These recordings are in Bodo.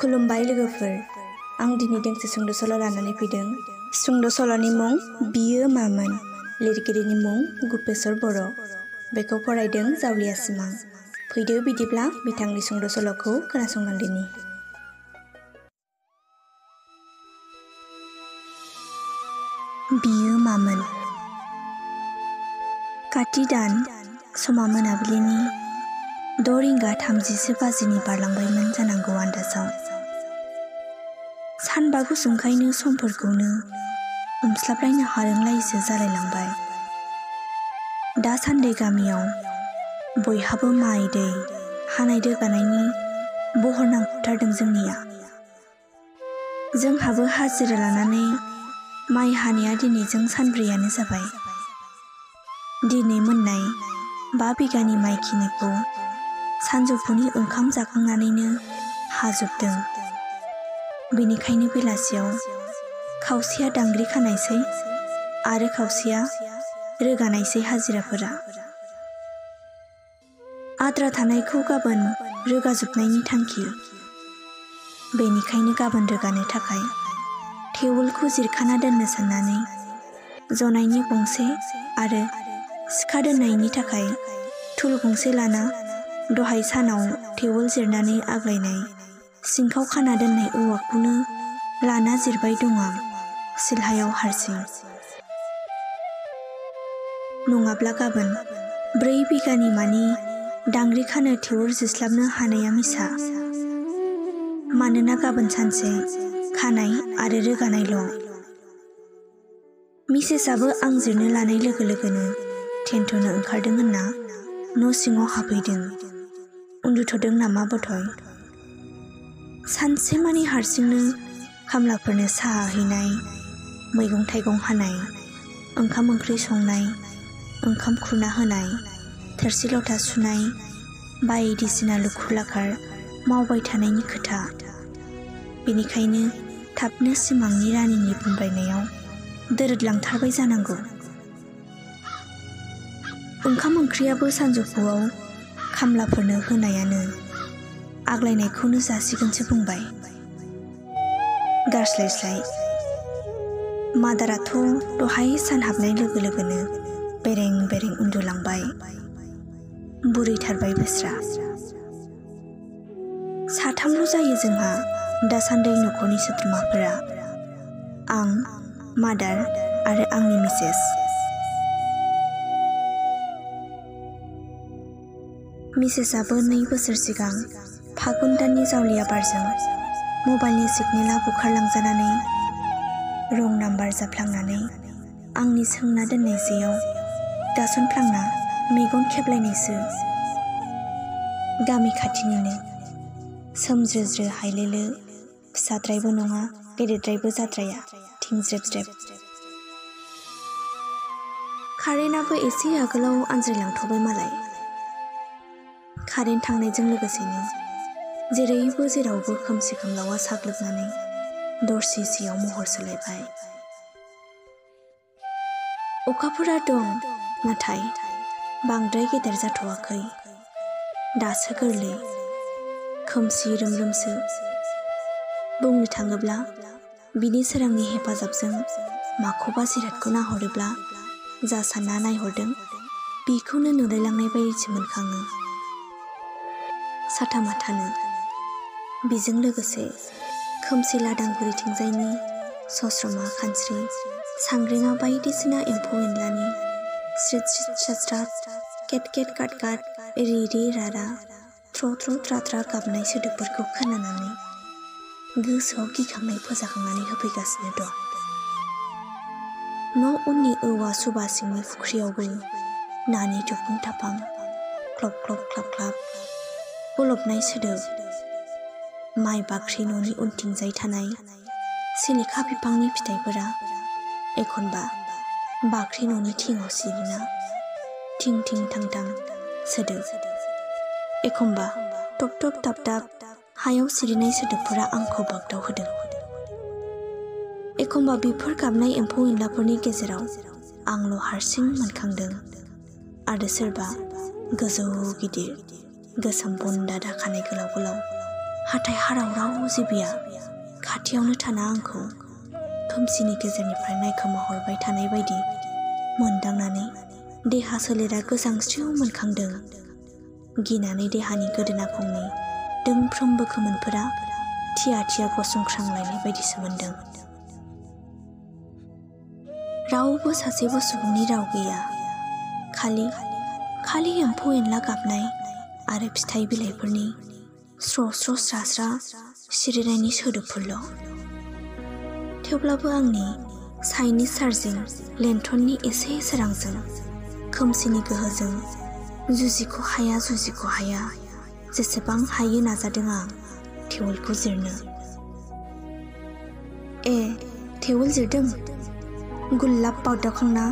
खुलुमबाय लोगोफोर, आं दिनै दोंसे सुंद' सल' लानानै फैदों। सुंद' सल'नि मुं बियो मामोन, लिरगिरिनि मुं गुपेश्वर बर'। बेखौ फरायदों जावलिया सिमां। फैदो बिदिब्ला बिथांनि सुंद' सल'खौ खोनासंलांदिनि। बियो मामोन। काति दान, समा मोनाबिलिनि 6:30 बाजिनि बारलांबायमोन जानांगौ आन्दाजाव। सानबा गुसुंखायनो समफोरखौनो हमस्लाबलायनो हारोंलायैसो जालायलांबाय। दासान्दि गामियाव बयहाबो माइ दै हानाय रोगानायनि बहर नांफुथारदों जोंनिया। जोंहाबो हाजिरा लानानै माइ हानाया दिनैजों सानब्रैयानो जाबाय। दिनै मोननाय 5 बिगानि माइखिनिखौ सानजौफुनि ओंखाम जाखांनानैनो हाजोबदों। बेनिखायनो बेलासियाव खावसेया दांग्रि खानायसै आरो खावसेया रोगानायसै हाजिराफोरा। आद्रा थानायखौ गाबोन रोगाजोबनायनि थांखि। बेनिखायनो गाबोन रोगानो थाखाय टेवोलखौ जिरखाना दोननो साननानै जनायनि गंसे आरो सिखा दोननायनि थाखाय टुल गंसे लाना दहाय सानाव टेवोल जिरनानै आग्लायनाय सिंखाव खाना दोननाय औवाखौनो लाना जिरबाय दं आं सिलहायाव हारसिं। नङाब्ला गाबोन 4 बिगानि मानि दांग्रि खानो टेवोल जिस्लाबनो हानाया मिसा। मानोना गाबोन सानसे खानाय आरो रोगानायल'। मिसेसआबो आं जिरनो लानाय लोगो लोगोनो थेन्थ'नो ओंखारदों होनना न' सिङाव हाबहैदों। उन्दुथ'दों नामा बथय? सानसेमानि हारसिंनो खामलाफोरनो साहा हैनाय, मैगं थाइगं हानाय, ओंखाम ओंख्रि संनाय, ओंखाम खुरना होनाय, थोरसि लथा सुनाय बायदिसिना लुखुर लाखार मावबाय थानायनि खोथा। बेनिखायनो थाबनो सिमांनि रानिनि बुंबायनायाव दोरोदलांथारबाय जानांगौ। ओंखाम ओंख्रियाबो सानजौफुआव खामलाफोरनो होनायानो आग्लायनायखौनो जासिगोनसो बुंबाय। गारस्लायस्लाय मादाराथ' दहाय सान हाबनाय लोगो लोगोनो बेरें बेरें उन्दुलांबाय। बुरैथारबाय बेस्रा। साथामल' जायो जोंहा दासान्दि न'खरनि सोद्रोमाफोरा। आं, मादार आरो आंनि मिसेस। मिसेसआबो 2 बोसोर सिगां फागुन दाननि जावलिया बारजों मबाइलनि सिगनेला बुखारलांजानानै रं नाम्बार जाफ्लांनानै आंनि सोंना दोननाय जेयाव गासनफ्लांना मेगन खेबलायनायसो। गामि खाथिनिनो सोमज्रोज्रो हायलेलो, फिसाद्रायबो नङा गेदेरद्रायबो जाद्राया, थिंज्रेब ज्रेब। कारेन्टआबो एसे आगोलाव आनज्रायलांथ'बाय मालाय। कारेन्ट थांनायजों लोगोसेनो जेरैबो जेरावबो खोमसि खोमलावआ साग्लोबनानै दरसिसेयाव महर सोलायबाय। अखाफोरा दं, नाथाय बांद्राय गेदेर जाथ'वाखै। दासो गोरलै, खोमसि रोमरोमसो। बुंनो थाङोब्ला बिनि सोरांनि हेफाजाबजों माखौबा जिरादखौ नाहरोब्ला जा सानना नायहरदों बेखौनो नुलायलांनाय बायदिसो मोनखाङो। साथामाथानो। बेजों लोगोसे खोमसि लादां बुरिथिंजायनि सस्रमा, खानस्रि, सांग्रेमा बायदिसिना एम्फौ एनलानि स्रिद स्रिद स्राद स्राद, केट केट काट काट, रि रि रा रा, थ्र' थ्र' थ्रा थ्रा गाबनाय सोदोबफोरखौ खोनानानै गोसोआव गिखांनाय फोजाखांनानै होफैगासिनो दं। न' उननि औवा सुबा सिंनि फुख्रियावबो नानि थुफुं थाफां, क्लब क्लब क्लाब क्लाब गलबनाय सोदोब। माइ बाख्रि न'नि उनथिंजाय थानाय सिलिखा बिफांनि फिथाइफोरा एखनबा बाख्रि न'नि थिङाव सिरिना थिं थिं थां थां सोदोब। एखमबा टप टप दाब दाब हायाव सिरिनाय सोदोबफोरा आंखौ बागदावहोदों। एखमबा बेफोर गाबनाय एम्फौ एनलाफोरनि गेजेराव आंल' हारसिं मोनखांदों आरो सोरबा गोजौ गिदिर गोसोम बुन्दा दाखानाय गोलाव गोलाव हाथाइ हाराव जिबिया खाथियावनो थाना आंखौ खोमसिनि गेजेरनिफ्राय नायखोमाहरबाय थानाय बायदि मोनदांनानै देहा सोलेरा गोजांस्रिउ मोनखांदों। गिनानै देहानि गोदोना गंनि दोंफ्रोमबो खोमोनफोरा थिया थिया गसंख्रांलायनाय बायदिसो मोनदों। रावबो सासेबो सुबुंनि राव गैया। खालि एम्फौ एनला गाबनाय आरो फिथाइ बिलाइफोरनि स्र' स्र' स्रा स्रा सिरिनायनि सोदोबफोरल'। थेवब्लाबो आंनि चाइनिज चार्जिं लेन्थननि एसे सोरांजों खोमसिनि गोहोजों जुजिख' हाया जेसेबां हायो नाजादों आं टेवलखौ जिरनो। टेवल जिरदों? गुल्लाब बावदावखांना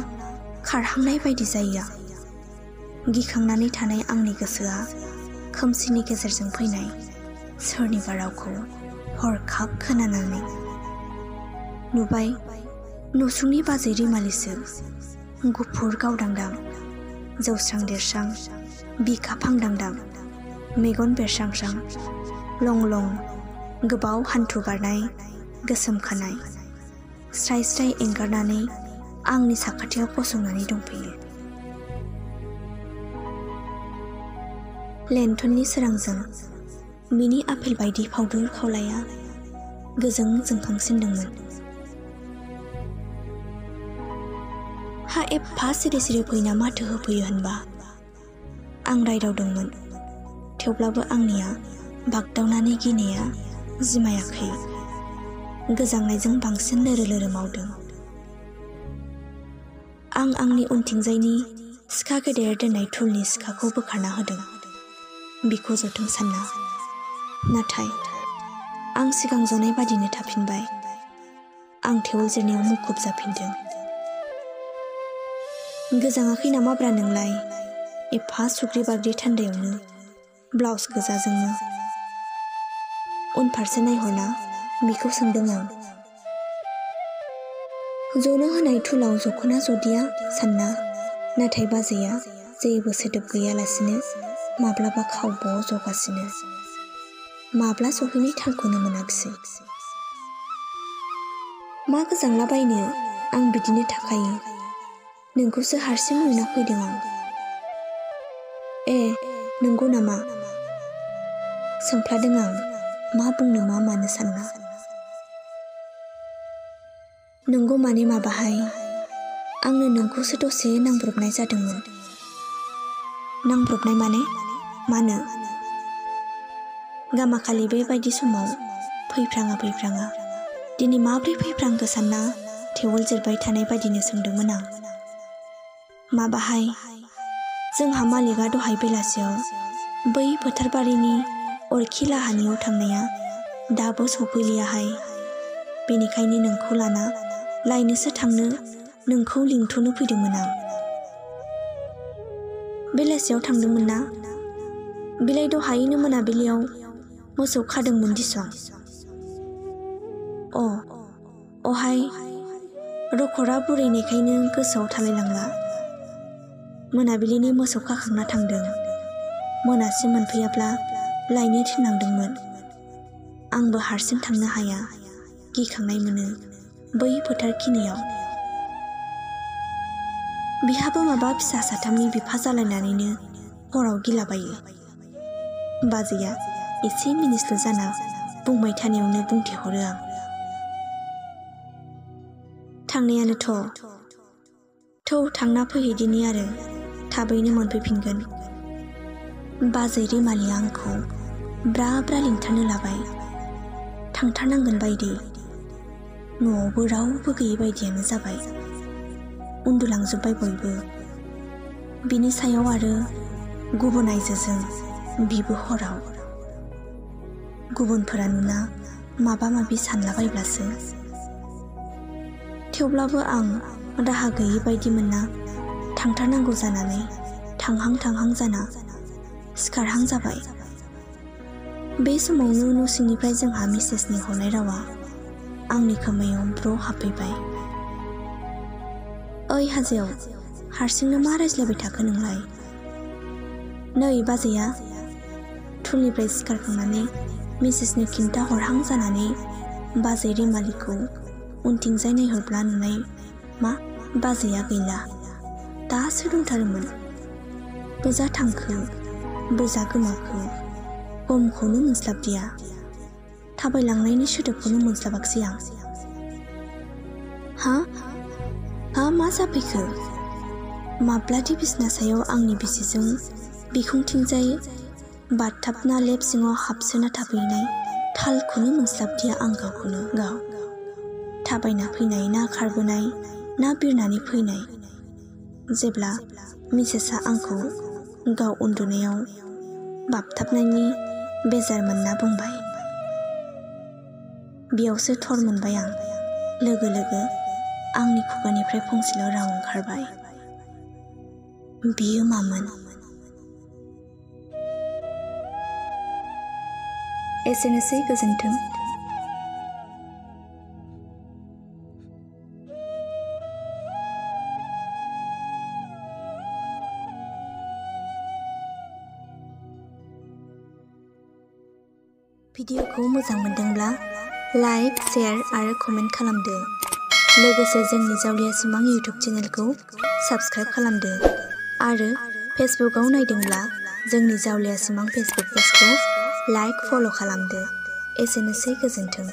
खारहांनाय बायदि जायो आं। गिखांनानै थानाय आंनि गोसोआ खोमसिनि गेजेरजों फैनाय सोरनिबा रावखौ हरखाब खोनानानै नुबाय नसुंनि बाजै रैमालिसो। गुफुर गावदांदां, जौस्रां देरस्रां, बिखा फांदांदां, मेगन बेरस्रांस्रां, लं लं, गोबाव हान्थु बारनाय, गोसोम खानाय, स्राय स्राय एंगारनानै आंनि साखाथियाव गसंनानै दंफैयो। लेन्थननि सोरांजों बिनि आपेल बायदि फावदुर खावलाया गोजों जोंखांसिनदोंमोन। हा एफा सिरि सिरि फैना माथो होफैयो होनबा? आं रायदावदोंमोन। थेवब्लाबो आंनिया बागदावनानै गिनाया जिमायाखै। गोजांनायजों बांसिन लोरो लोरो मावदों। आं आंनि उनथिंजायनि सिखा गेदेर दोननाय थुलनि सिखाखौ बोखारना होदों बिखौ जथों सानना। नाथाय आं सिगां जनाय बादिनो थाफिनबाय। आं टेवल जिरनायाव मुखुब जाफिनदों। गोजाङाखै नामाब्रा नोंलाय? एफा सुग्रि बाग्रि थान्दायावनो ब्लाउस गोजाजोंनो। उनफारसे नायहरना बिखौ सोंदों आं। जनो होनाय थुलाव जखोना जदिया सानना। नाथाय बाजैया जेबो सोदोब गैयालासिनो माब्लाबा खावब' जगासिनो। माब्ला सहैनाय थालखौनो मोनाखिसै। मा गोजांलाबायनो, आं बिदिनो थाखायो। नोंखौसो हारसिं नुना फैदों आं। नंगौ नामा? सोंफ्लादों आं मा बुंनो मा मानो सानना। नंगौ माने माबाहाय, आंनो नोंखौसो दसे नांब्रबनाय जादोंमोन। नांब्रबनाय माने मानो? गामाखालि बेबायदि समाव फैफ्राङा दिनै माब्रै फैफ्रांखो सानना टेवल जिरबाय थानाय बायदिनो सोंदोंमोन आं। माबाहाय, जोंहा मालिकआ दहाय बेलासियाव बै फोथारबारिनि अरखि लाहानियाव थांनाया दाबो सफैलियाहाय। बेनिखायनो नोंखौ लाना लायनोसो थांनो नोंखौ लिंथ'नो फैदोंमोन आं। बेलासियाव थांदोंमोन ना? बिलाय दहायनो मोनाबिलियाव मोसौ खादोंमोन दिसं। अहाय, रखरा बुरैनायखायनो गोसोआव थालायलांला। मोनाबिलिनि मोसौ खाखांना थांदों। मोनासि मोनफैयाब्ला लायनो थिनलांदोंमोन। आंबो हारसिं थांनो हाया, गिखांनाय मोनो बै फोथारखिनियाव। बिहाबो माबा फिसा साथामनि बिफा जालायनानैनो हराव गिलाबायो। बाजैया एसे मिनिस्लु जाना बुंबाय थानायावनो बुंथिहरो आं। थांनायानोथ' थांना फैहैदिनि आरो थाबैनो मोनफैफिनगोन। बाजै रैमालिया आंखौ ब्रा ब्रा लिंथारनो लाबाय। थांथारनांगोन बायदि। न'आवबो रावबो गैयै बायदियानो जाबाय। उन्दुलांजोब्बाय बयबो। बिनि सायाव आरो गुबुन आइजोजों बिबो हराव। गुबुनफोरा नुना माबा माबि सानलाबायब्लासो। थेवब्लाबो आं राहा गैयै बायदि मोनना थांथारनांगौ जानानै थांहां जाना सिखारहां जाबाय। बे समावनो न' सिंनिफ्राय जोंहा मिसेसनि हरनाय रावा आंनि खोमायाव ब्र' हाबफैबाय। ओइ हाजोआव हारसिंनो मा रायज्लायबाय थाखो नोंलाय? नै बाजैया टुलनिफ्राय सिखारखांनानै मिसेसनो खिन्थाहरहां जानानै बाजै रिमालिखौ उनथिंजाय नायहरब्ला नुनाय मा बाजैया गैला। दासो दंथारोमोन। बोजा थांखो बोजा गोमाखो गमखौनो मोनस्लाबदिया। थाबायलांनायनि सोदोबखौनो मोनस्लाबाखसै आं। हा मा जाफैखो? माब्लादि बिसना सायाव आंनि बिसिजों बिखुंथिंजाय बाथाबना लेब सिङाव हाबसोना थाफैनाय थालखौनो मोनस्लाबदिया आं गावखौनो गाव। थाबायना फैनाय ना खारबोनाय ना बिरनानै फैनाय। जेब्ला मिसेसआ आंखौ गाव उन्दुनायाव बाबथाबनायनि बेजार मोनना बुंबाय, बेयावसो थर मोनबाय आं। लोगो लोगो आंनि खुगानिफ्राय फंसेल' राव ओंखारबाय, बियो मामोन? एसेनोसै, गोजोन्थों। भिडिअखौ मोजां मोनदोंब्ला लाइक, शेयार आरो कमेन्ट खालामदो। लोगोसे जोंनि जावलिया सिमां इउटिउब चेनेलखौ साबस्क्राइब खालामदो आरो फेसबुकआव नायदोंब्ला जोंनि जावलिया सिमां फेसबुक पेजखौ लाइक, फल' खालामदो। एसेनोसै, गोजोन्थों।